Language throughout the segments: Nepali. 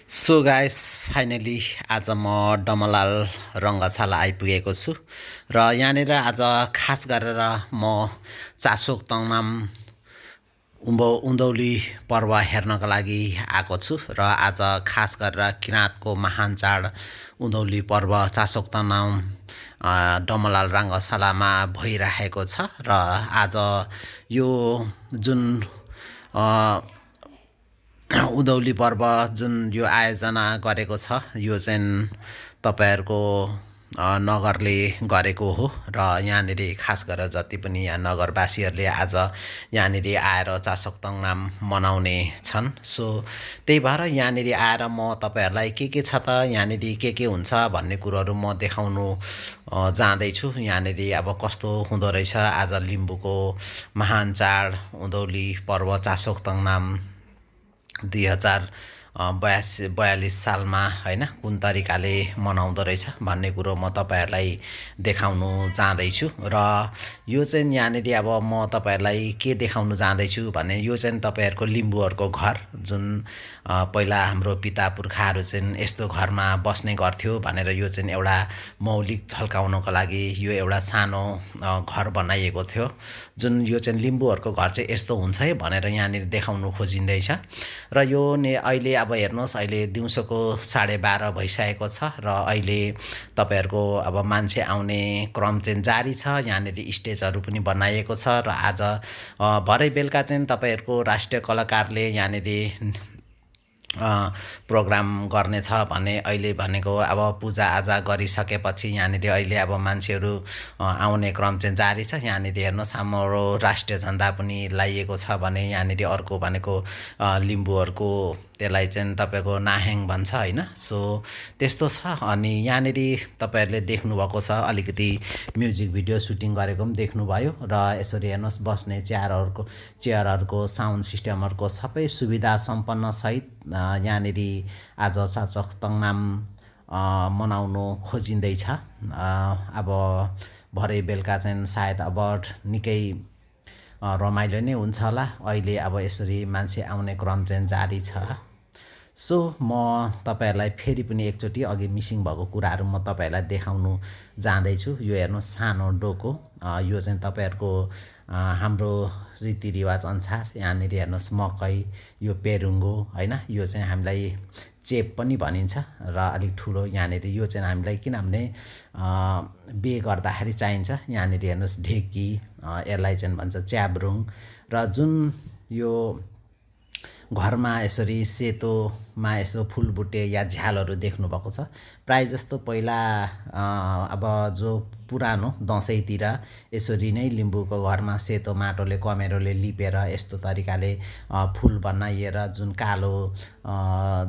सो गाइस फाइनली आज म डमलाल रङ्गशाला आइपुगेको छु र यहाँनिर आज खास गरेर म चासोक तङनाम उँधौली पर्व हेर्नको लागि आएको छु र आज खास गरेर किराँतको महान चाड उँधौली पर्व चासोक तङनाम डमलाल रङ्गशालामा भइरहेको छ र आज यो जुन उँधौली पर्व जुन यो आयोजना गरेको छ यो चाहिँ तपाईहरुको नगरले गरेको हो र यहाँनिर खास गरेर जति पनि यहाँ नगरवासीहरूले आज यहाँनिर आएर चासोक तङनाम मनाउने छन्। सो त्यही भएर यहाँनिर आएर म तपाईहरुलाई के छ त यहाँनिर के हुन्छ भन्ने कुरोहरू म देखाउनु जाँदैछु। यहाँनिर अब कस्तो हुँदो रहेछ आज लिम्बूको महान चाड उँधौली पर्व चासोक तङनाम 2042 सालमा हैन कुन तरिकाले मनाउँदो रहेछ भन्ने कुरो म तपाईहरुलाई देखाउनु जाँदैछु र यो चाहिँ यहाँनिर अब म तपाईहरुलाई के देखाउनु जाँदैछु भने यो चाहिँ तपाईहरुको लिम्बूहरुको घर जुन पहिला हाम्रो पिता पुर्खाहरु चाहिँ यस्तो घरमा बस्ने गर्थ्यो भनेर यो चाहिँ एउटा मौलिक झल्काउनको लागि यो एउटा सानो घर बनाइएको थियो। जुन यो चाहिँ लिम्बूहरुको घर चाहिँ यस्तो हुन्छ है भनेर यहाँनिर देखाउनु खोजिँदैछ र यो अहिले अब हेर्नुहोस् अहिले दिउँसोको 12:30 भइसकेको छ र अहिले तपाईहरुको अब मान्छे आउने क्रम चाहिँ जारी छ। यहाँनिर स्टेजहरु पनि बनाइएको छ र आज भरै बेलुका चाहिँ तपाईहरुको राष्ट्रिय कलाकारले यहाँनिर प्रोग्राम गर्नेछ भने अहिले भनेको अब पूजाआजा गरिसकेपछि यहाँनिर अहिले अब मान्छेहरु आउने क्रम चाहिँ जारी छ। यहाँनिर हेर्नुहोस् हाम्रो राष्ट्रिय झण्डा पनि लाइएको छ भने यहाँनिर अर्को भनेको लिम्बूहरुको त्यसलाई चाहिँ तपाईको नाहेङ भन्छ हैन। सो त्यस्तो छ अनि यहाँनिर तपाईहरुले देख्नुभएको छ अलिकति म्युजिक भिडियो सुटिङ गरेको पनि देख्नुभयो र यसरी हेर्नुहोस् बस्ने चेयरहरुको साउन्ड सिस्टमहरुको सबै सुविधा सम्पन्न सहित यहाँनिर आज चासोक तङनाम मनाउनु खोजिँदैछ। अब भरे बेलुका चाहिँ सायद अब निकै रमाइलो नै हुन्छ होला। अहिले अब यसरी मान्छे आउने क्रम चाहिँ जारी छ। सो म तपाईहरुलाई फेरि पनि एकचोटी अघि मिसिङ भएको कुराहरु म तपाईहरुलाई देखाउनु जाँदैछु। यो हेर्नुहोस् सानो डोको यो चाहिँ तपाईहरुको हाम्रो रीतिरिवाज अनुसार यहाँनिर हेर्नुहोस् मकै यो पेरुङ्गो हैन यो चाहिँ हामीलाई चेप पनि भनिन्छ र अलिक ठुलो यहाँनिर यो चाहिँ हामीलाई किनभने बिहे गर्दाखेरि चाहिन्छ। यहाँनिर हेर्नुहोस् ढेकी यसलाई चाहिँ भन्छ च्याब्रुङ र जुन यो घरमा यसरी सेतोमा यसो फुलबुटे या झ्यालहरु देख्नु भएको छ प्राय जस्तो पहिला अब जो पुरानो दशैंतिर यसरी नै लिम्बूको घरमा सेतो माटोले कमेरोले लिपेर यस्तो तरिकाले फूल बनाइएर जुन कालो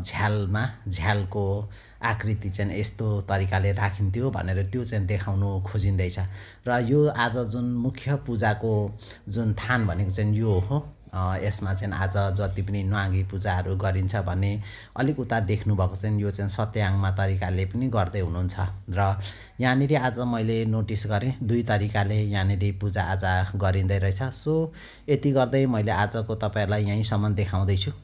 झ्यालमा झ्यालको आकृति चाहिँ यस्तो तरिकाले राखिन्थ्यो भनेर त्यो चाहिँ देखाउनु खोजिँदैछ। र यो आज जुन मुख्य पूजाको जुन थान भनेको चाहिँ यो हो। यसमा चाहिँ आज जति पनि न्वागी पूजाहरू गरिन्छ भने अलिक उता देख्नु भएको चाहिँ यो चाहिँ सत्याङमा तरिकाले पनि गर्दै हुनुहुन्छ र यहाँनिर आज मैले नोटिस गरेँ दुई तरिकाले यहाँनिर पूजाआजा गरिँदै रहेछ। सो यति गर्दै मैले आजको तपाईहरुलाई यहीँसम्म देखाउँदै छु।